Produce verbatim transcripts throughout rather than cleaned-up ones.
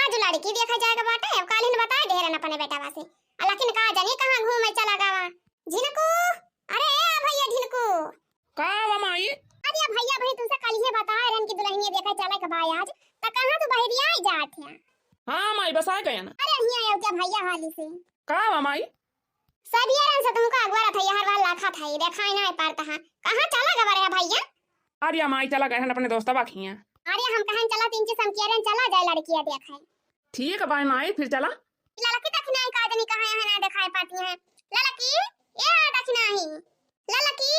जो लड़की देखे जाए के बाटे, अब काल्हिन बताए दे रहन अपने बेटवा से। आ लेकिन का जानी कहाँ घूमे चला गवा। झिनकू, अरे ए भैया झिनकू। का बा माई? अरे भैया भाई तुमसे काल्हिए बताए रहन कि दुल्हनिया देखे चले के बा आज, त कहाँ तू बहरिया ही जात है? हाँ माई, बस आ गया ना। अरे हियाँ आओ क्या भैया हाली से। का बा माई? सब ये रहन से तुमको अगवा रहा था, हर बार लाखा था, देखाई ना पड़ता है। कहाँ चला गवा रहे भैया? अरे माई चला गए हैं अपने दोस्तवा खिया। अरे हम कहन चला तीन चीज हम किया रहन चला जाए लड़किया देखे। ठीक है भाई माई, फिर चला। ललकी दखिनाही का जनी कहाँ है ना देखाई पाती है। ललकी, ए दखिनाही, ललकी,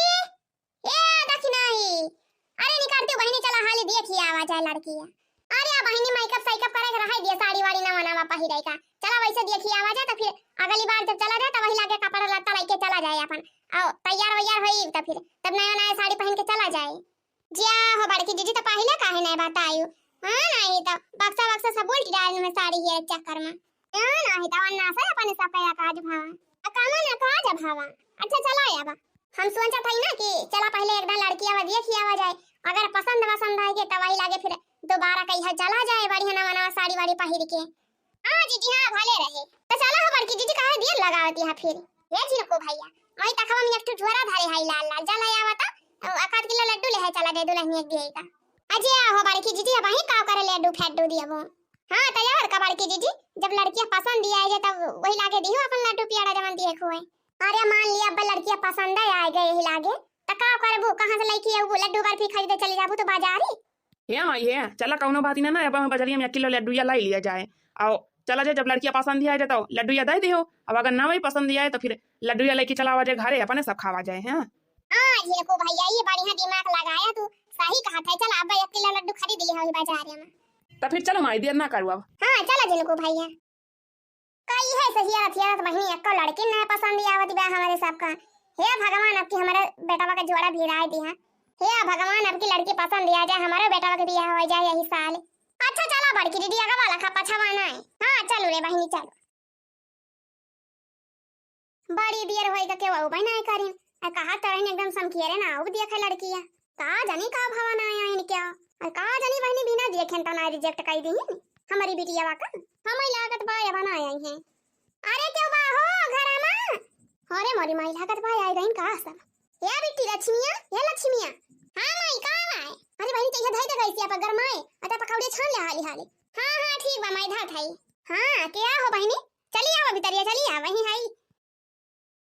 ए दखिनाही। अरे निकलती बहिनी चला हाली देखी आवा जाए लड़की। अरे आ बहिनी मेकअप सेकअप करे के रहे दिया साड़ी वाड़ी नवा नवा पहिरे का। चला वैसे देखी आवा जाए तो फिर अगली बार जब चला जाए तो वही लागे कपड़ा लत्ता लेके चला जाए अपन। आओ तैयार वैयार होई तो फिर तब नया नया साड़ी पहन के चला जाए। जिया हो बड़की जीजी, तो पहिले काहे नहीं बतायू? हाँ, नहीं तो बक्सा वक्सा सब उल्ट डाल में साड़ी के चक्कर में। हाँ, नहीं तो अन्ना से अपने सब का काज भावा। आ कामा ना काज भावा। अच्छा, चला अब। हम सोचा था ना कि चला पहले एक बार लड़की आवा देखी आवा जाए, अगर पसंद वसंद आए के तो वही लागे फिर दोबारा कहीं चला जाए बढ़िया नवा नवा साड़ी वाड़ी पहिर के। हाँ जीजी, हाँ, भले रहे। तो चला हो बड़की जीजी, काहे देर लगावती है फिर? हे झिनकू भैया, वही तखवा में एक ठो झोरा धरे है लाल लाल, जा ले आवा तो, एक आध किलो लड्डू ले है, चला दे दुल्हनिया के दिए का। अजय हो बड़की जीजी, अब वही का करे लड्डू फेड्डू दिए वो। हाँ, तो और का बड़की जीजी, जब लड़किया पसंद दिया है तब वही लागे दियो अपन लड्डू पियाड़ा जवन दिए खोए। अरे मान लिया अब लड़किया पसंद है आ गए यही लागे, तो का करबू, कहाँ से लेके आऊ लड्डू बर्फी खरीदे चली जाबू तो बाजारी? हे माई हे, चला कौनो बात ही ना, ना, अब हम बजरिया में एक किलो लड्डूया लाई लिया जाए। आओ, चला जाए, जब लड़किया पसंद ही आ जाए तो लड्डूया दे दियो, अब अगर ना वही पसंद ही आए तो फिर लड्डूया लेके चला आवा जाए घरे, अपने सब खावा जाए, हैं? हाँ, झिनकू भैया, ये बढ़िया दिमाग लगाया तू, सही कहा था। चल, अब एक किलो लड्डू खरीद लिया वही बाजार में। तो फिर चलो माई, देर ना करू अब। हाँ, चलो झिनकू भैया। का इहे से हियरत हियरत बहिनी एक्को लड़की ना पसंद आवत बा हमरे सबका। हे भगवान, अब की हमरे बेटवा के जोड़ा भिड़ाए दिहा। हे भगवान, अब की लड़की पसंद आ जाए, हमरे बेटवा के बियाह हो जाए यही साल। अच्छा चला बड़की दीदी, आगे वाला का पछवा ना है। हाँ चलो रे बहिनी चलो। बड़ी देर होई का केवा उबे ना करिन। आ कहा तरह एकदम समखियरे ना, अब देखे लड़किया। का जानी का भावा ना आया इनके। आ का जानी बहिनी बिना देखे तो ना रिजेक्ट कर दी हमारी बिटिया का। हमें लागत बा अब ना आई है। अरे केहू बा हो घर में? अरे मोरी माई, लागत बा आई गईन का सब। ए बिट्टी लक्ष्मिया, ए लक्ष्मिया। हाँ माई, का बा? अरे बहिनी, तैसे धई दे गई सिया पर गरमाए। अच्छा पकौड़े छान ले हाली हाली। हाँ हाँ ठीक बा माई, धत हई। हाँ के हो बहिनी, चली आवा भितरिया, चली आवा, वहीं हई।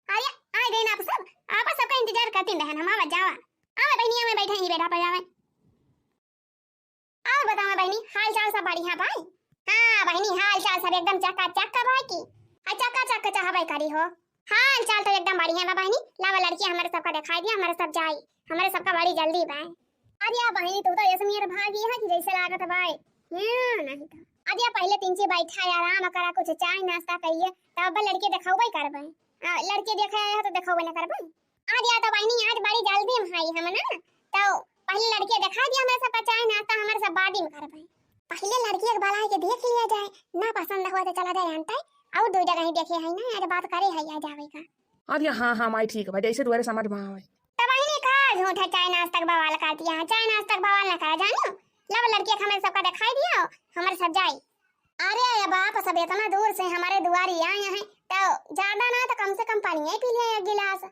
अरे आ गईन आप सब, आप सबका इंतजार करती रहन हम, आवा जावा। आवा बहिनी, आवा बैठे ही बेटा पर आवा। और बतावा बहिनी, हाल चाल सब बढ़िया बा? हाँ बहिनी, हाल चाल सब एकदम चकाचक बा की। आ चकाचक चाहबे करी हो। हाल चाल तो एकदम बढ़िया बा बहिनी। लावा लड़की हमरे सबका दिखाई दिया, हमरे सब जाई, हमरे सबका बड़ी जल्दी बा। अरे या बहिनी, तू तो ऐसे मेर भागी है कि जैसे लागत बा। हाँ, नहीं तो। अरे या पहले तीन ची बैठा या आराम करा, कुछ चाय नाश्ता करिए, तब अब लड़के दिखावे करबे। आ, लड़के देखे आया तो दिखावे न करबे। आज या तो बहिनी, आज बड़ी जल्दी में हई हम ना, तो पहले लड़के दिखा दिया हमरे सबका चाय नाश्ता, हमरे सब बाद में करबे। पहले लड़के के बुलाए के देख लिया जाए, ना पसंद हुआ तो चला जाए अंते, और दो जगह ही देखे है ना, आज बात करे है आ जावे का। अरे हाँ हाँ माई, ठीक बा, जैसे दुआरे समझ में आवे। तो बहिनी का झूठा चाय नाश्ता के बवाल कर दिया है, चाय नाश्ता के बवाल ना करा जानो, लब लड़के के हमरे सबका दिखाई दिया, हमरे सब जाई। अरे ये बाप, सब इतना दूर से हमारे दुआरी आए हैं, तो ज्यादा ना तो कम से कम पानी ही पी लिया एक गिलास।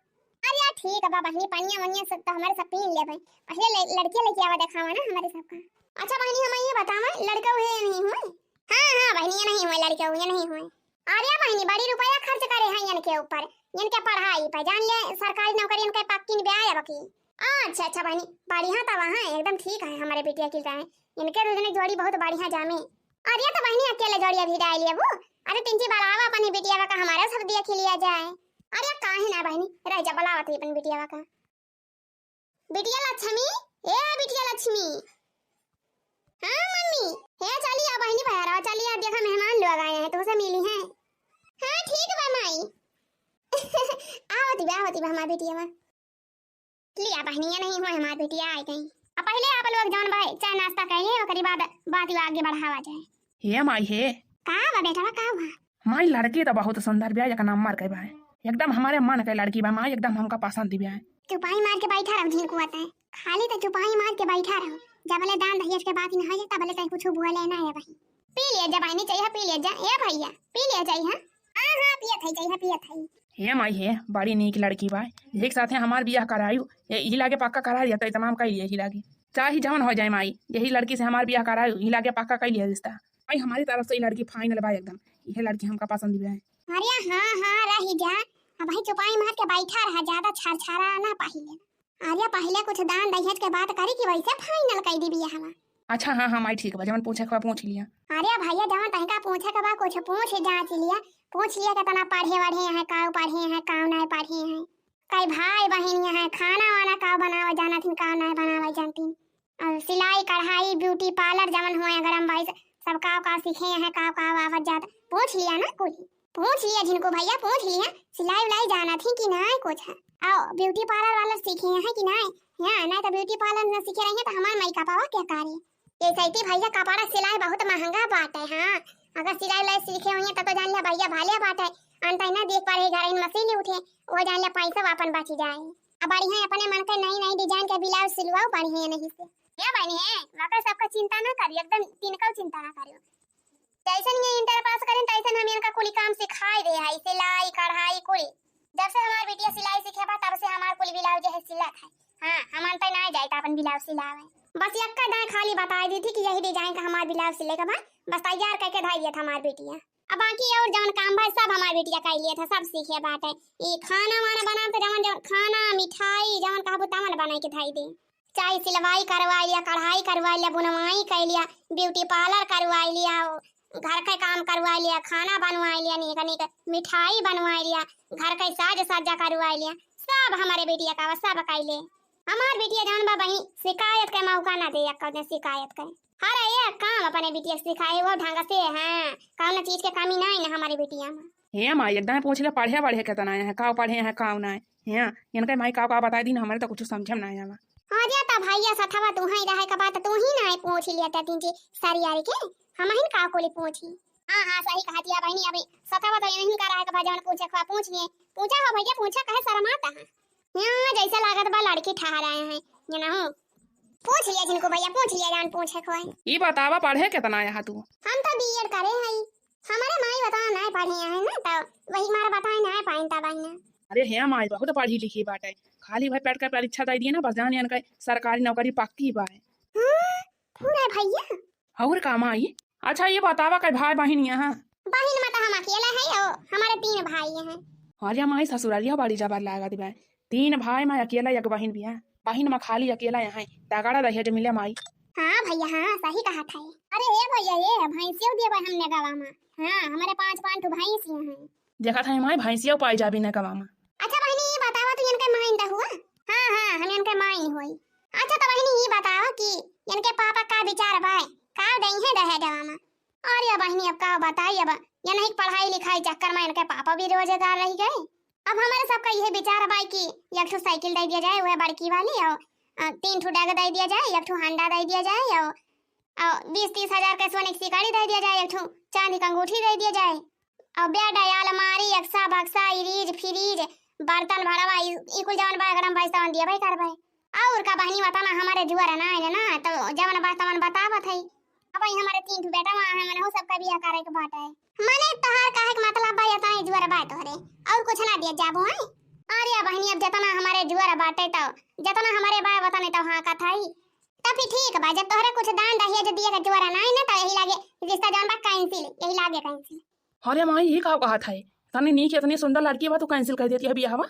अरे यार ठीक है बा बहिनी, पनिया वनिया सब तो हमारे सब पी लेबे। पहले ले, लड़कियां लेके आवा दिखावा ना हमारे सबका। अच्छा बहिनी, हम ये बतावा, लड़का हुए या नहीं हुए? हाँ हाँ बहिनी, ये नहीं हुए, लड़का हुए नहीं हुए। अरे बहिनी, बड़ी रुपया खर्च करे हैं इनके ऊपर, इनके पढ़ाई पे, जान ले सरकारी नौकरी इनके पक्की ब्याह अब की। अच्छा अच्छा बहिनी, बढ़िया तो वहाँ एकदम ठीक है हमारे बिटिया की रहे, इनके दुजने जोड़ी बहुत बढ़िया जामे। अरे तो बहिनी अकेले जोड़ी अभी डाल लिया वो। अरे तिनची बढ़ावा अपनी बिटिया का, हमारे सब देख लिया जाए। अरे काहे ना बहिनी, रह जा, बुलावत ही अपन बिटिया का। बिटिया लक्ष्मी, ए बिटिया लक्ष्मी। हाँ मम्मी। हे चली आ बहिनी, बाहर आ, चली आ, देखा मेहमान लोग आए हैं, तुमसे मिली हैं। हाँ ठीक बा माई। आवती बा, आवती बा हमार बिटिया बा। लिया बहिनिया नहीं हुआ, हमार बिटिया आ गई। अब पहले आप लोग जौन बा चाय नाश्ता करिए, ओकरी बाद बात आगे बढ़ावा जाए। हे माई हे। का बा बेटा, का हुआ? माई लड़की तो बहुत सुंदर बिया, एक नंबर के बा, एकदम हमारे मन के लड़की बा माई, एकदम हमका पसंद बिया। चुपाई मार के बैठा रहो झिनकुआ तय, खाली तो चुपाई मार के बैठा रहो, जब ले दान दहेज के बात न हो जाए तब ले तय कुछ बोले ना है बहिन। पी लिया जा बहिनी, चाहिए पी लिया जा। ए भैया, पी लिया जा, हाँ? हाँ, हाँ, पियत है, चाहिए पियत है। हे माई हे, बड़ी नीक लड़की बा। एक साथे हमार बियाह करायु, यही लागे पक्का करा दिया, तो इतमाम कर लिया यही लागे। चाहे जवन हो जाए माई, यही लड़की से हमार बियाह करायु, यही लागे पक्का कर लिया रिश्ता। माई, हमारी तरफ से ये लड़की final बा एकदम, यह लड़की हमका पसंद भी है। अरे हाँ, हाँ, रही जा। अब भाई चुपाई मार के बैठा रहा, ज्यादा छरछरा ना पहिले। अरे पहिले कुछ दान दहेज के बात करी कि वैसे final कर दी बियाह हमार। अच्छा, हाँ, हाँ, माई, ठीक बा, जवन पूछे के बा, पूछ लिया। अरे भैया, जवन तनिका पूछे के बा, कुछ पूछ जांच लिया, पूछ लिया, कितना पढ़े वढ़े हैं, काउ पढ़े हैं, काउ नहीं पढ़े हैं, कई भाई बहिन हैं, खाना वाना काउ बनावे जानत हिन, काउ नहीं बनावे जानती, और सिलाई, कढ़ाई, beauty parlour, जवन हुए गरम भाई से, सब काउ काउ सीखे हैं, काउ काउ आवत जात, पूछ लिया ना कुल। पूछ लिया झिनको भैया, पूछ लिया, सिलाई उलाई जानत ही कि नाय कुछ है? आओ, beauty parlour वाला सीखे हैं कि नाय? हाँ, नाय तो beauty parlour न सीखे रही हैं तो हमार माई का पावा क्या करे? ये सैती भैया, कपड़ा सिलाई बहुत महंगा बाटे, हाँ। अगर सिलाई उलाई सीखे हुई हैं तब तो जान लिया भैया भाले बाटे। अंत ना देख पा रहे घर इन मशीन उठे, वो जान लिया पैसा अपन बची जाए। अब बढ़िया अपने मन के नई नई design के blouse सिलवाओ बढ़िया नहीं से। क्या बनी है? वाकई सबका चिंता ना करियो, एकदम तिनका चिंता ना करियो। जैसन ये inter pass करें, तैसन हम इनका कुली काम सिखाई दे हई, सिलाई, कढ़ाई, कुली। जब से हमार बिटिया सिलाई सीखे बा, तब से हमार कुली blouse जो है सिलत है। हाँ, हम अंतर ना जाए तो अपन blouse सिलावे। बस यक्का दाएं खाली बताई दी थी कि यही design का हमार blouse सिले का बा, बस तैयार करके धाई दिया था हमार बिटिया। अब बाकी और जवन काम बा, सब हमार बिटिया कर लिया था, सब सीखे बाटे। ई खाना वाना बनावे तो जवन जवन खाना, मिठाई, जवन कहबू तवन बनाई के धाई दे। चाहे सिलवाई करवाई लिया, कढ़ाई करवाई लिया, बुनवाई कर लिया, beauty parlour करवाई लिया, घर के काम करवाई लिया, खाना बनवाई लिया, नीक नीक मिठाई बनवाई लिया, घर के साज सज्जा करवाई लिया, सब हमारे बिटिया का सब कैले। हमार बिटिया जौन बा बहिनी, शिकायत के मौका ना दे, कौनो शिकायत के। अरे ये काम अपने बिटिया के सिखाए वो ढंग से, हाँ, कौनो चीज के कमी नहीं ना हमारे बिटिया में। हे माई, एकदम पूछ ले, पढ़े बढ़े कितना है, काव पढ़े हैं, काव ना है। हैं, इनके माई काव काव बताई दी ना, हमारे तो कुछ समझे में ना आवा। हाँ जी, तो भैया सथवा तू ही रहे का बात तू ही ना पूछ लिया था तीन चीज सारी यारी के, हम ही का कोली पूछी। हाँ, हाँ, सही कहा दिया बहिनी, अभी सथवा तो यहीं का रहे का बा, जवन पूछे का पूछ लिए। पूछा हो भैया, पूछा, कहे शर्माता है। यहाँ जैसा लागत बा लड़की ठहराए हैं, ये ना हो। पूछ लिया झिनको भैया, पूछ लिया जान पूछे को है। ई बतावा पढ़े कितना आया है तू? हम तो बीएड करे हई। हमारे माई बता नहीं पढ़े हैं ना, तो वही मारा बताए नहीं पाइन ता बहिना। अरे हे माई, बहुत पढ़ी लिखी बाटे, खाली भाई पेट का परीक्षा दे दिए ना, बस जान इनका सरकारी नौकरी पक्की बा। हाँ, पूरा भैया। और का माई? अच्छा ये बतावा कई भाई बहिन यहाँ? बहिन में तो हम अकेला है और हमारे तीन भाई हैं। अरे माई, ससुरालिया बड़ी जबर लागत बा, तीन भाई में अकेला एक बहिन भी है, बहिन में खाली अकेला यहाँ है, तगड़ा दहेज मिले माई। हाँ भैया, हाँ, सही कहा था। अरे हे भैया, ये भैंसियों दिए भाई हमने गवा में। हाँ, हमारे पाँच पाँच ठो भैंस ही हैं। देखा था माई, भैंसियों पाई जाबी ना गवा में। अच्छा बहिनी, ये बतावा तू इनके माइन दा हुआ? हाँ, हाँ, हम इनके माइन होई। अच्छा तो बहिनी, ये बतावा कि इनके पापा का विचार बा, का दई है दहेजवा में? अरे बहिनी, अब का बताई, अब ये नहीं पढ़ाई लिखाई चक्कर में इनके पापा भी रोजगार रह गए। अब हमारे सबका यह विचार बा कि एक ठो साइकिल दे दिया जाए, वह बड़की वाली, और अ, तीन ठो डेग दे दिया जाए, एक ठो हांडा दे दिया जाए, और, और बीस तीस हजार के सोने की सिकड़ी दे दिया जाए, एक ठो चांदी का अंगूठी दे दिया जाए, और बेड, अलमारी, अक्सा बक्सा, इरीज फिरीज, बर्तन भरवा, ई, ई कुल जवन बा एकदम भाई सामान दिया भाई करबे। और का बहिनी बताना, हमारे जुआर ना आए ना, तो जवन बा तवन बतावत है। अब ई हमारे तीन ठो बेटा वहाँ है, मने हो सबका बियाह करे के बात है। मने तोहार कहे के मतलब बा, इतना ही जुआर बा तोहरे, और कुछ ना दिया जाबो है। अरे बहिनी, अब जितना हमारे जुआर बाटे तो, जितना हमारे बा वतने तो हाँ कथाई। तब फिर ठीक बा, जब तोहरे कुछ दान दहेज दिए के जुआर ना है ना, तो यही लागे रिश्ता जौन बा cancel, यही लागे cancel। अरे माई, ये का कहत है? इतनी नीक, इतनी सुंदर लड़की बा, तू cancel कर देती है बियाहवा?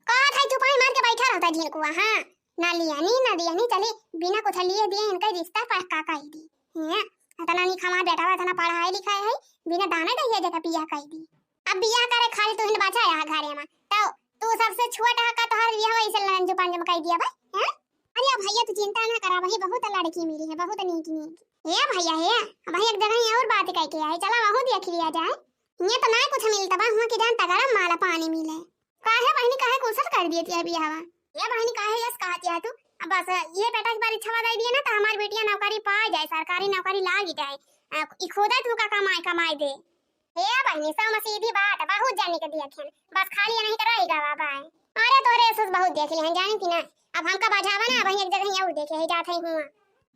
कहत है, चुपाई मार के बैठा रहता झिनकुआ, हाँ। ना लियानी, ना दियानी, चली बिना कुछ लिए दिए इनका रिश्ता पक्का कर दी। हैं? इतना नीक हमार बेटा बा, इतना पढ़ाई लिखाई है, बिना दाने दहिया जगह बियाह कर दी। अब बियाह करे खाली तू हिन बचा यहाँ घरे में, तो तू सबसे छोट है का, तोहर बियाह वही से लंजो पंजम कर दिया भाई, हैं? अरे भैया, तू चिंता ना करा भाई, बहुत लड़की मिली है, बहुत नीक नीक। हे भैया, हे भाई, एक जगह और बात कह के आए, चला वहाँ देख लिया जाए। ये तो ना कुछ मिलता बा, हुआ कि जान तगड़ा माला पानी मिले। काहे बहिनी, काहे कुशल कर दिए तिया बियाहवा? ये बहिनी, काहे यस कहत या तू? अब बस ये बेटा के बार इच्छा दे दिए ना, तो हमार बेटिया नौकरी पा जाए, सरकारी नौकरी लाग जाए। आ, ई खुदा तू का कमाई, कमाई दे। हे बहिनी, सब में सीधी बात, बहुत जाने के दिया खेन, बस खाली नहीं तो रह गवा बाय। अरे तोरे सुस बहुत देख लिहन, जानी कि ना? अब हमका बजावा ना, वहीं एक जगह और देखे है, जात है हुआ।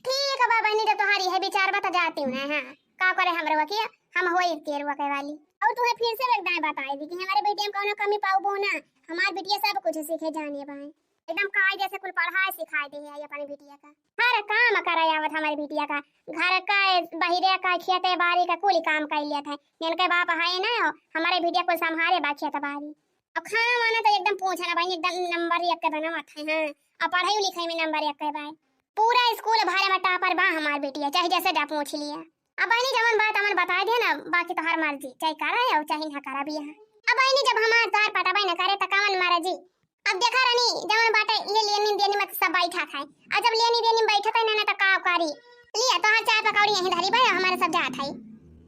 ठीक बा बहिनी, जब तुम्हारी है विचार बा तो जाती हूँ ना, हाँ। का करे हमरे वकी, हम होई तेरवा के वाली। और तुहे फिर से एक दाएं बताई दी कि हमरे बिटिया में कौनो कमी पाउबो ना, हमार बिटिया सब कुछ सीखे जाने बाए। एकदम कायदे से कुल पढ़ाई सिखाई दे है अपने बिटिया का। हर काम करे आवत हमरे बिटिया का, घर का, बहिरे का, खेते बारी का कुल काम कर लेत है। इनके बाप है ना हो, हमरे बिटिया कुल संभारे बा खेत बारी। अब खाना वाना तो एकदम पूछा ना बहिनी, एकदम नंबर एक के बनावत है, हाँ। अब पढ़ाई लिखाई में नंबर एक के बा। पूरा स्कूल भरे में टॉपर बा हमार बिटिया, चाहे जैसे जा पूछ लिया। अब बहिनी जवन बात हमन बता दे ना, बाकी तोहार मर्जी, चाहे करा है और चाहे ना करा बियाह। अब बहिनी जब हमार तोहार पटबे न करे त कवन मर्जी? अब देखा रानी, जवन बाटे ये लेनी देनी मत सब बैठा खाए, और जब लेनी देनी में बैठा था ना, ना तो का करी? लिया तोहार चाय पकौड़ी यहीं धरी बा, हमरे सब जात है।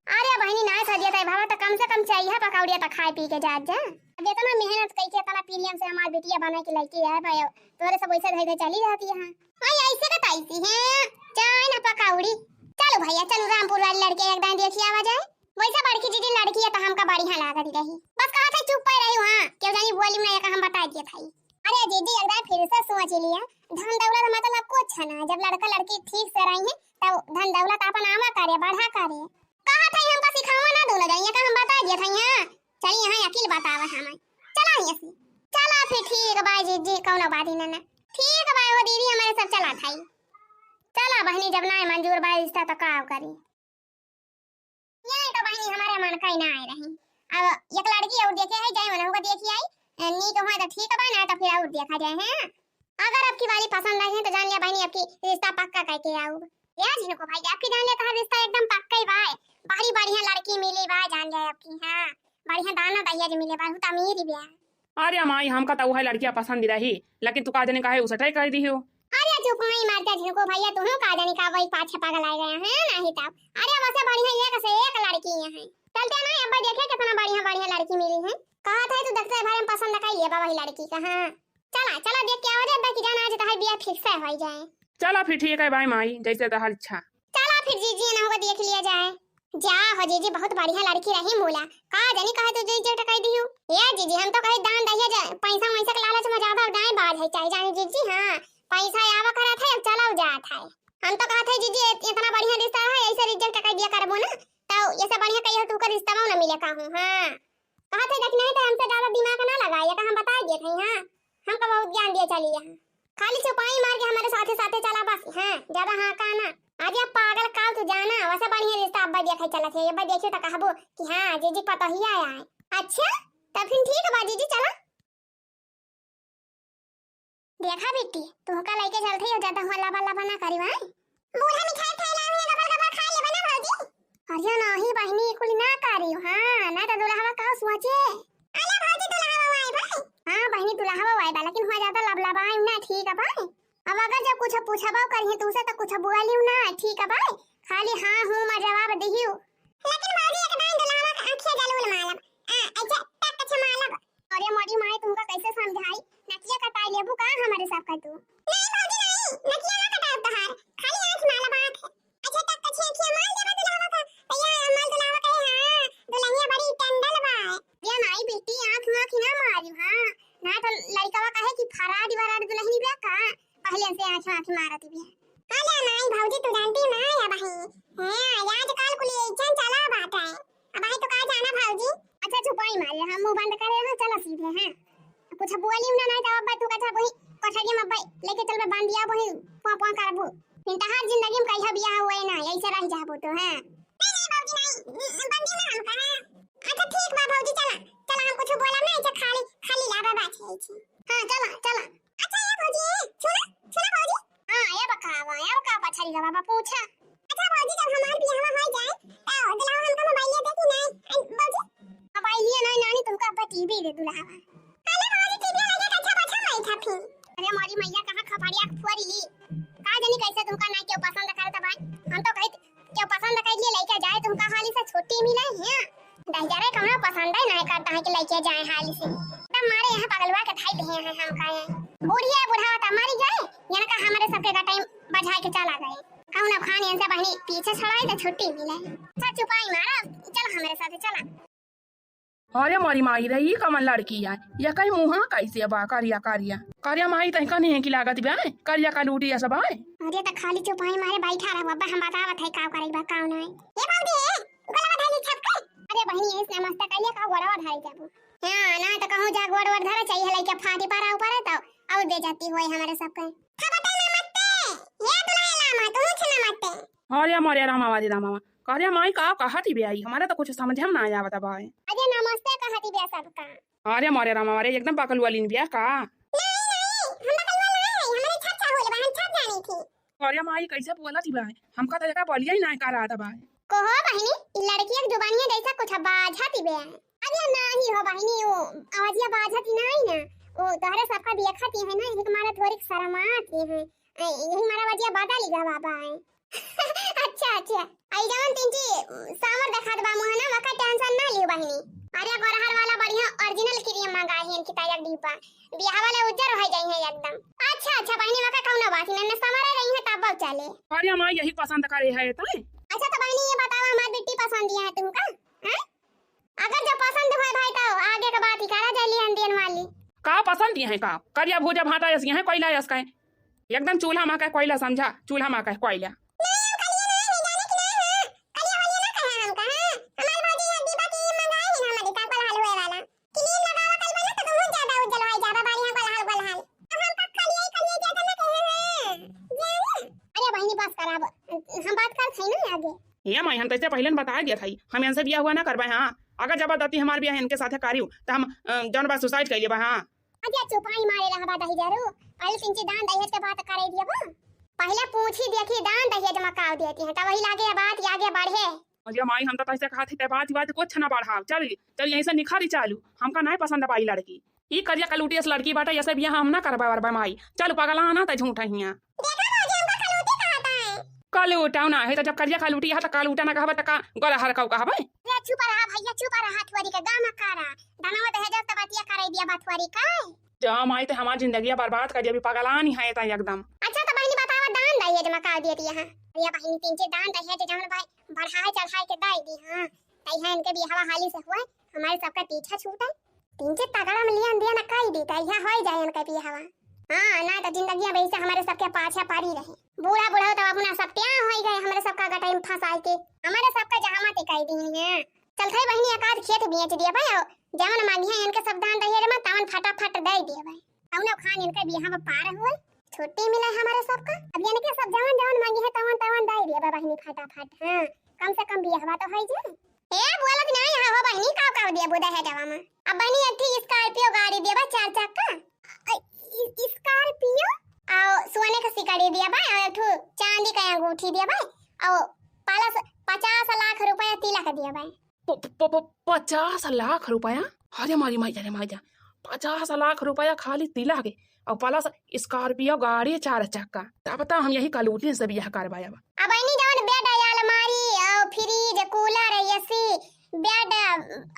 अरे बहिनी ना सदिया तय भावा तो कम से कम चाय है पकौड़िया तो खाए पी के जात जा। अब इतना मेहनत कई के इतना प्रेम से हमार बिटिया बना के लइके आए बा, तोरे सब वैसे धई धई चली जाती है। आई ऐसे का तैसी है, चाय ना पकौड़ी। चलो भैया चलो, रामपुर वाली लड़की एक दाएं देखी आवा जाए। वैसे बड़की दीदी लड़की है तो हमका बढ़िया लागत रही, बस कहा था चुप पे रही, हाँ क्यों जानी बोली ना, एक हम बता दिए था। अरे दीदी एक दाएं फिर से सोच लिया, धन दौलत मतलब कुछ ना, जब लड़का लड़की ठीक से रही है तब धन दौलत अपन आवा करे, बढ़ा करे। कहा था हमका सिखावा ना दोनों जनिया का, हम बता दिए था यहाँ। चली यहाँ अकिल बतावा हमें, चला यहाँ से। चला फिर ठीक बा जीजी, कौनो बात ही ना, ना। ठीक बा हो दीदी, हमारे सब चला था। चला बहनी, जब ना मंजूर बा रिश्ता तो का करी? यहाँ तो बहनी हमारे मन का ही ना आए रही। अब एक लड़की और देखे है, जाए मन होगा देखी आई, नीक हुआ तो ठीक बा, ना तो फिर और देखा जाए है। अगर अब की वाली पसंद आई है तो जान लिया बहनी, अब की रिश्ता पक्का करके आऊ। या झिनको भाई, अब की जान लिया तोहार रिश्ता एकदम पक्का ही बा। बड़ी बढ़िया लड़की मिली बा, जान लिया अब की, हाँ, बढ़िया दाना दहेज मिले बा, बहुत अमीर ही बिया। अरे माई, हमका तो वह लड़किया पसंद रही, लेकिन तू का जाने काहे उसे ट्राई कर दी हो। अरे चुप माई, मारता झिनको भैया, तू का जाने का वही पाछे पागल आ गया है, नहीं तब। अरे वैसे बढ़िया एक से एक लड़की है, चलते ना अब देखे कितना बढ़िया बढ़िया लड़की मिली है। कहा था तू देखते भरे में पसंद कर लिए बा वही लड़की का, हाँ। चला, चला देख के आवा जाए, बाकी जाना आज तोहार बियाह फिक्स होई जाए। चला फिर ठीक है भाई माई, जैसे तोहार इच्छा। चला फिर जीजी ना होगा देख लिया जाए। जा हो जीजी, बहुत बढ़िया लड़की रही मूला, का जानी कहे तू जीजी टकाई दियो। ए जीजी, हम तो कहे दान दहिया जा, पैसा वैसा के लालच में ज्यादा नाहीं बाज है, चाहे जानी जीजी, हाँ, पैसा आवा करा था, अब चला जात है। हम तो कहा थे जीजी, इत-, इतना बढ़िया रिश्ता है, ऐसे रिजेक्ट कर दिया करबो ना, तो ऐसे बढ़िया कहियो तू का रिश्ता ना मिले का हूँ, हाँ। कहा थे, देख, नहीं तो हमसे ज्यादा दिमाग ना लगाए, ये तो हम बता दिए थे, हाँ। हमका बहुत ज्ञान दिए चली यहाँ। खाली चुपाई मार के हमारे साथे साथे चला बस, हाँ, ज्यादा हाँ का ना। आज ये पागल काल तू जाना, वैसे बढ़िया रिश्ता अब्बा देखा चला थे, अब्बा देखियो तो कहबो कि हाँ, जीजी पतोहिया आए। अच्छा, तब फिर ठीक बा जीजी, चला। देखा बिट्टी, तुहका लइके चलत हई, ज्यादा हुआ लबा लबा ना करी भाई। बूढ़ा मिठाई खाए ला हुआ गबल गबल खा लेबे ना भौजी। अरे नाही बहिनी, कुल ना करी, हाँ, ना तो दुल्हवा का सोचे। अरे भौजी, दुल्हवा आए भाई। हाँ बहिनी, दुल्हवा आए बा, लेकिन हुआ ज्यादा लबलबाई ना, ठीक है भाई। अब अगर जब कुछ पूछबो करिए तुमसे तो कुछ बोलियो ना, ठीक है भाई, खाली हाँ हूँ में जवाब दियो। लेकिन भौजी, एक दान दुल्हवा के आँखिया जलूल मालब, आ, ऐसे टक से मालब। अरे मोरी माई, तुमका कैसे समझाई? नकिया कटाई लेबू का हमारे सब का तू? नहीं भौजी नहीं, नकिया ना कटाई तोहार, खाली आँख माला बात है। अच्छा तक कछे अँखिया माल देबा दुल्हवा का, तैया माल दुल्हवा कहे, हाँ, दुल्हनिया बड़ी टंडल बा। ये माई बेटी आँख माँख ना मारी, हाँ, ना तो लड़कवा कहे कि फराड वराड दुल्हनी बा का, पहले से आँख आँख मारत बिया। अरे नाई भौजी, तू जानती ना या बहिन, हैं, आजकल कुल इच्छन चला बात है। अब आई तो का जाना भौजी? अच्छा चुपाई मारे, हम मुंह बंद करे हैं, चलो सीधे हैं। कुछ बोली ना, नहीं तो अब तू कथा वही कोठरिया में अब लेके चलबे बांधिया वही पों पों करबू। फिर तहार जिंदगी में कहिया बियाह हुए ना, यही से रह जाबू तो हैं। नहीं, नहीं भौजी नहीं, बंदी ना हम कहा। अच्छा ठीक बा भौजी, चला, चला हम कुछ बोला ना, ऐसे खाली, खाली लाबा बात है ऐसे। हाँ चला, चला। अच्छा ये भौजी, सुना, सुना भौजी। हाँ, ये बका, ये बका पछरी रे बाबा, पूछा। अच्छा भौजी, जब हमार बियाह हो जाए, तो दुल्हा हमका मोबाइल दे कि नहीं? आई, भौजी? मोबाइल ये नहीं नानी, तुमका अब्बा टीवी दे दुल्हा। अरे भौजी, टीवी लगे तो अच्छा बचा नहीं था फिर। अरे मोरी मैया, कहाँ खपड़िया फोरी। का जानी कैसे तुमका नहीं क्यों पसंद करता भाई। हम तो कही क्यों पसंद कर लिए लइके जाए, तुमका हाली से छुट्टी मिले है। दहिजरे कौनो पसंद ही नहीं करता है कि लइके जाए हाली से। तब मारे यहाँ पगलवा के धाई दिए हैं हम कहे। बुढ़िया बुढ़ावा तब मरी जाए, यहाँ का हमारे सबके का टाइम बझाए के चला गए। कौनो खान इनसे बहनी पीछे छड़ाई तो छुट्टी मिले। अच्छा चुपाई मारा, चलो हमारे साथ चला। अरे मोरी माई रे, ई कमन लड़की आय? या कहीं मुँहा कैसे बा, करिया करिया। करिया माई तहिका नहीं है कि लागत बा, करिया कलूटी ऐसा बा। अरे त खाली चुपाई मारे बैठा रहो, अब्बा हम बतावत है का करे बा, का नहीं। ए भौजी, गलवा धैली छप के। अरे बहिनी, ऐसे नमस्ते करिया का गोड़वा धरे जाबू। हाँ, ना त कहूँ जा गोड़ वोड़ धरे चाहिए, लइका फाटी पारा ऊपर है तो और बेइज्जती होए हमारे सबके। थपटे नमस्ते, ये दुल्हन लामा, तू छे नमस्ते। अरे मोरे रामावा रे रामावा, करिया माई का कहत ही बे आई, हमारा तो कुछ समझे में ना आवत बा। अरे नमस्ते कहत ही बे सबका। अरे मोरे रामावा रे, एकदम बकलुआ लीन बिया का? नहीं, नहीं, हम बकलुआ नहीं है, हमारे छप छप होले बा, हम छप जानी थी। अरे माई कैसे बोलत ही बा? हमका तो एका बोलिया ही ना करा बा। कहो बहिनी, ई लड़किया के जुबानिया जैसा कुछ बाझत ही बे। अरे नाही हो बहिनी, वो आवाजिया बाझत ही नाही ना, वो तोहरे सबका देखत ही है ना, इनके मारे थोड़ी शर्मात ही है। ए, यही मारा आवाजिया बदल गवा बा है। अच्छा, अच्छा। आई जवन तिनची सामर देखात बा मुहना, वका tension ना लियो बहिनी। अरे गोरहर वाला बढ़िया original cream मंगाई है इनकी ताजा डिब्बा। बियाह वाले उज्जर हो जाई है एकदम। अच्छा, अच्छा बहिनी, वका कौनो बात नहीं, मैं समरे रही है तब चले। अरे माँ यही पसंद करे है तो। अच्छा तो बहिनी ये बताओ हमार बिट्टी पसंद है तुमका? हैं? अगर जो पसंद होए भाई तो आगे के बात ही करा जाए लिहन देन वाली। का पसंद है का? करिया भूजा भाटा यस है, कोयला यस का है। एकदम चूल्हा मा का कोयला समझा, चूल्हा मा का कोयला। नहीं, हम कलिया ना है, जाने की ना है। कलिया वलिया ना कहे हमका, हाँ। हमार भौजी है दीपा की मंगाए है ना हमारे का कोल्हाल हुए वाला। क्रीम लगावा कल वाला तो तुम ज्यादा उज्जल हो जाबा, बढ़िया कोल्हाल कोल्हाल। तो हमका कलिया ही कलिया ज्यादा ना कहे, हाँ। जाने? अरे बहिनी बस कराब, हम बात कर थई ना आगे। ये माई हम तैसे पहले न बता दिया था, हम इनसे बिया हुआ ना करबे, हाँ। अगर जबरदस्ती हमार बिया इनके साथे करियो तो हम अ, जौन बा suicide कर लेबा, हाँ। अरे चुपाई मारे रहबा दही जरू, पहले तिनची दान दहेज के बात करे दिया बा। पहले पूछी देखी दान दहेज में का देती है, तब वही लागे बात आगे बढ़े। अरे माई हम तो तैसे कहा थी, ते बात बात कुछ ना बढ़ाओ, चल चल यहीं से निखरी चालू, हमका नहीं पसंद बा ई लड़की। ई करिया कलूटी अस लड़की बाटे, ऐसे बिया हम ना करबा वरबा माई। चल पगला ना त झूठा हिया। देखा भौजी हमका कलूटी कहता है। कलूटा ना है तो जब करिया कलूटी है तो कलूटा ना कहबा तो का गोरा हरकाऊ कहबे? रे चुप रहा भैया, चुप रहा, थोड़ी के गामा करा। दानवा दहेज त बतिया करे दिया बा थोड़ी का। जा माई, ते हमार जिंदगिया बर्बाद कर दिया, अभी पगलानी है ता एकदम। अच्छा तो बहिनी बतावा, दान दहेज में का दे दिया है? अरे बहिनी, तीन चार दान दहेज जौन भाई बढ़ाए चढ़ाए के दे दी, हाँ। तई है इनके बियाहवा हाली से हुए, हमारे सबका पीछा छूटे। तीन चार तगड़ा में लियन दिया ना कई दी, तई है होई जाए इनके बियाहवा। हाँ, ना तो जिंदगिया वैसे हमारे सबके पाछा पड़ी रहे। बूढ़ा बूढ़ा तो अपना सब त्याग होई गए, हमारे सबका गटाई में फंसाई के, हमारे सबका जहामत ही कई दी है। चल थे बहिनी, एक आध खेत बेच दिया भाई, और जवन मांगी है इनके सब दान दहेज में, तवन फटाफट दे दिया भाई। कौनो खान इनके बियाह में पार हुए, छुट्टी मिले हमारे सबका। अब इनके सब जवन जवन मांगी है, तवन तवन दे दिया भाई बहिनी फटाफट। हाँ, कम से कम बियाहवा तो होई जाए। ए, बोलत ना यहाँ हो बहिनी, का का दिया बुदा है जवा में? अब बहिनी एक ठी Scorpio गाड़ी दिया बा, चार चक्का। अ, इ-, Scorpio? और सोने का सिकड़ी दिया बा, और एक ठो चांदी का अंगूठी दिया बा, और प्लस पचास लाख रुपया तिलक दिया बा। प-, प-, प-, पचास लाख रुपया? अरे मारी माई, अरे माई जा, पचास लाख रुपया खाली तिलक के, और प्लस Scorpio गाड़ी चार चक्का। तब तो हम यही कलूटी से बियाह करवाया बा। अब इन्हीं जवन bed, अलमारी, और fridge, cooler, AC, bed,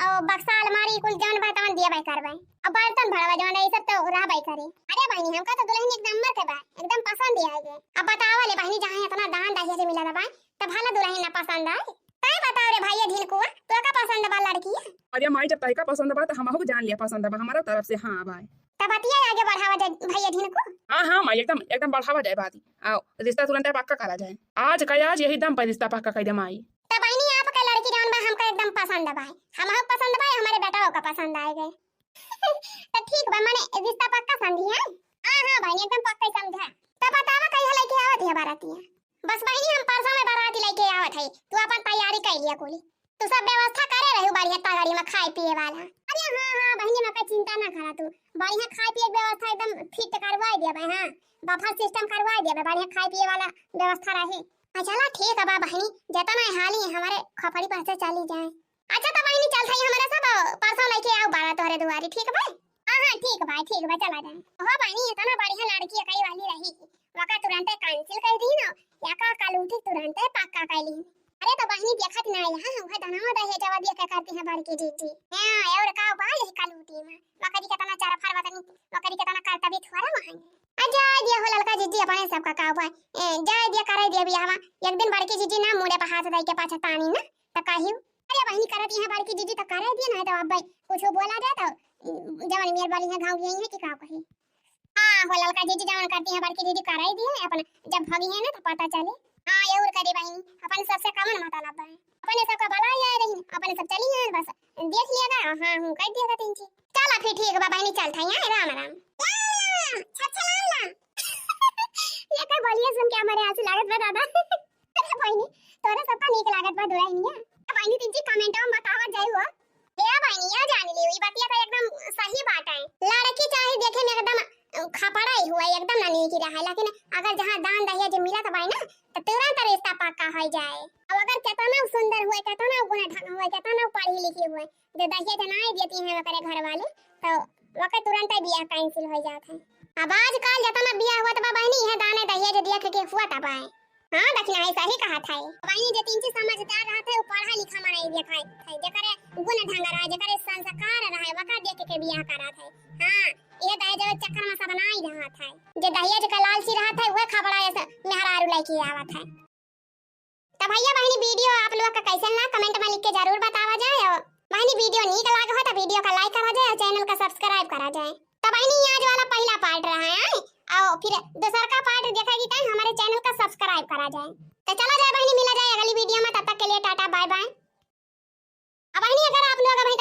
और बक्सा, अलमारी, कुल जवन बा तवन दिया बा करवाए। अब बर्तन भड़वा जवन, ये सब तो रहबे करे। अरे बहिनी, हमका तो दुल्हन एक नंबर के बा, एकदम पसंद ही आएगी। अब बतावा ले बहिनी, जहाँ इतना दान दहेज मिला बा, तब भला दुल्हन ना पसंद आए? तय बताओ रे भैया ढिनकुआ, तोका पसंद बा लड़किया? अरे माई, जब तयका पसंद बा, त हमहू के जान लिया पसंद बा, हमारा तरफ से हाँ बा। तब बतिया आगे बढ़ावा जाए भैया ढिनकू। हाँ, हाँ माई, एकदम, एकदम बढ़ावा जाए बात। आओ, रिश्ता तुरंत पक्का करा जाए। आज का आज यही दम पर रिश्ता पक्का कर दे माई। तब बहिनी, आपका लड़की जौन बा, हमका एकदम पसंद बा, हमहू पसंद बा, हमारे बेटवा का पसंद आए गए। तो ठीक बा, माने रिश्ता पक्का समझी है? हाँ, हाँ बहिनी, एकदम पक्का ही समझा। तब बतावा कहिया लेके आवत है बारातिया? बस बहिनी, हम परसों में बारात लेके आवत हई, तू अपन तैयारी कर लिया कुली। तू सब व्यवस्था करे रहू बढ़िया तगड़ी में खाए पिए वाला। अरे हाँ, हाँ बहिनी, मका चिंता ना करा तू, बढ़िया खाए पिए के व्यवस्था एकदम fit करवाए देबे। हाँ, buffet system करवाए देबे, बढ़िया खाए पिए वाला व्यवस्था रहे। अच्छा ला ठीक है बा बहिनी, जतना हाली हमारे खोपड़ी पर से चली जाए। अच्छा तो बहिनी चल थई हमारे सब, परसों लेके आओ बारात तोहरे दुआरी, ठीक बा? हाँ, हाँ, ठीक बा, ठीक बा, चला जाए। हो बहिनी, इतना बढ़िया लड़की कई वाली रही, वका तुरंते cancel कर दी ना, या का कलूटी तुरंते पक्का कर ली। अरे तो बहिनी देखत ना यहाँ, वह दनवा दहेजवा दिया के करती है बड़की जीजी। हाँ, और का बा यही कलूटी में, वकरी के तना चरफर वतनी, वकरी के तना करतबी थोड़ा वहाँ। आ जाए दिया हो ललका जीजी, अपने सबका का बा, ए, जाए दिया करे दिया बियाहवा, एक दिन बड़की जीजी ना मुड़े पर हाथ दे के पाछा तानी ना, तो कहियो। अरे नहीं करत यहाँ बड़की दीदी तो करे दिए, नहीं तो अब कुछ बोला जाए तो जवन मेर बड़ी है घाव यही है कि का कही। हाँ हो ललका जीजी, जवन करती है बड़की दीदी करे दिए, अपन जब भगी है ना तो पता चले। हाँ, ये और करे बहिनी, अपन सबसे कवन मतलब है, अपने सबका भला ही आए रही, अपने सब चली हैं बस, देख लिया गा, हाँ हूँ कह दिया गा तीन चीज। चला फिर ठीक बा बहिनी, चलत है यहाँ, राम राम। ला, ला, छछलाला। ये का बोलिए सुन के हमारे आंसू लागत बा दादा। अरे बहिनी, तोरे सबका नीक लागत बा दुराई निया। बहिनी तीन चीज comment में बतावा जाई हो। ए बहिनी, या जान ली, ई बतिया तो एकदम सही बात है। लड़की चाहे देखे में एकदम खपड़ा ही हुआ, एकदम ना नीक रहा, लेकिन अगर जहाँ दान दहेज मिला तो भाई ना, तो तुरंत रिश्ता पक्का हो जाए। अब अगर कितना सुंदर हुए, कितना गुण ढंग हुए, कितना पढ़ी लिखी हुए, जो दहेज ना देती हैं ओकरे घर वाले, तो ओके तुरंत ही बियाह cancel हो जात है। अब आजकल जितना बियाह हुआ तो बहिनी, यह दाने दहेज देख के हुआ तब है। हाँ, दखिना है, सही कहत है। बहिनी, जे तीन चीज समझदार रहत है, वो पढ़ा लिखा मनई देखत है, जेकरे गुण ढंग रहे, जेकरे संस्कार रहे, वका देख के बियाह करत है। हाँ, ये दहेज के चक्कर में सब नाई रहत है। जे दहेज का लालची रहत है, वह खबड़ा ऐसे मेहरारू लेके आवत है। तो भैया बहिनी, video आप लोग का कैसन ना comment में लिख के जरूर बतावा जाए। और बहिनी, video नीक लाग हो तो video का like करा जाए और channel का subscribe करा जाए। तो बहिनी, ये आज वाला पहला part रहा है, और फिर दूसर का part देखे की time हमारे channel का subscribe करा जाए। तो चला जाए बहिनी, मिला जाए अगली video में, तब तक के लिए टाटा bye bye। अब बहिनी, अगर आप लोग अभी